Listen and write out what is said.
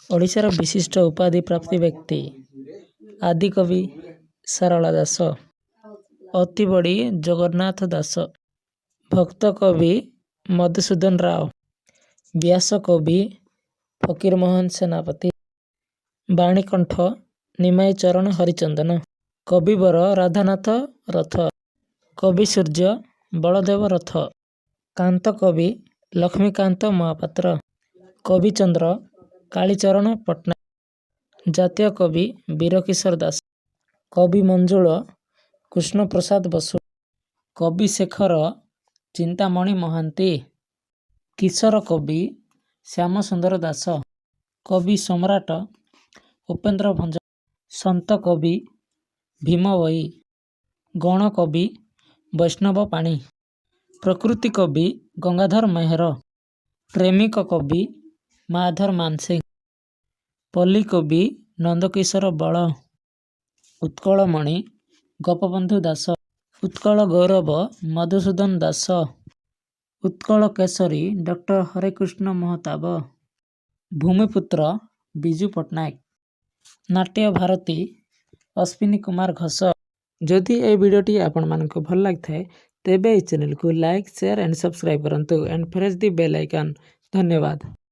ଓଡ଼ିଶାର ବିଶିଷ୍ଟ ଉପାଧି ପ୍ରାପ୍ତି ବ୍ୟକ୍ତି: ଆଦିକବି ସାରଳା ଦାସ, ଅତିବଡ଼ି ଜଗନ୍ନାଥ ଦାସ, ଭକ୍ତ କବି ମଧୁସୂଦନ ରାଓ, ବ୍ୟାସକବି ଫକୀରମୋହନ ସେନାପତି, ବାଣୀକଣ୍ଠ ନିମାଇଁ ଚରଣ ହରିଚନ୍ଦନ, କବିବର ରାଧାନାଥ ରଥ, କବିସୂର୍ଯ୍ୟ ବଳଦେବ ରଥ, କାନ୍ତକବି ଲକ୍ଷ୍ମୀକାନ୍ତ ମହାପାତ୍ର, କବିଚନ୍ଦ୍ର କାଳୀଚରଣ ପଟ୍ଟନାୟକ, ଜାତୀୟ କବି ବୀରକିଶୋର ଦାସ, କବି ମଞ୍ଜୁଳ କୃଷ୍ଣପ୍ରସାଦ ବସୁ, କବିଶେଖର ଚିନ୍ତାମଣି ମହାନ୍ତି, କିଶୋର କବି ଶ୍ୟାମସୁନ୍ଦର ଦାସ, କବି ସମ୍ରାଟ ଉପେନ୍ଦ୍ର ଭଞ୍ଜ, ସନ୍ଥ କବି ଭୀମ ଭୋଇ, ଗଣକବି ବୈଷ୍ଣବ ପାଣି, ପ୍ରକୃତି କବି ଗଙ୍ଗାଧର ମେହେର, ପ୍ରେମିକ କବି ମାୟାଧର ମାନସିଂହ, ପଲ୍ଲୀ କବି ନନ୍ଦକିଶୋର ବଳ, ଉତ୍କଳମଣି ଗୋପବନ୍ଧୁ ଦାସ, ଉତ୍କଳ ଗୌରବ ମଧୁସୂଦନ ଦାସ, ଉତ୍କଳ କେଶରୀ ଡକ୍ଟର ହରେକୃଷ୍ଣ ମହତାବ, ଭୂମିପୁତ୍ର ବିଜୁ ପଟ୍ଟନାୟକ, ନାଟ୍ୟ ଭାରତୀ ଅଶ୍ୱିନୀ କୁମାର ଘୋଷ। ଯଦି ଏହି ଭିଡ଼ିଓଟି ଆପଣମାନଙ୍କୁ ଭଲ ଲାଗିଥାଏ, ତେବେ ଏହି ଚ୍ୟାନେଲକୁ ଲାଇକ୍, ସେୟାର ଆଣ୍ଡ ସବସ୍କ୍ରାଇବ୍ କରନ୍ତୁ and press the bell icon. ଧନ୍ୟବାଦ।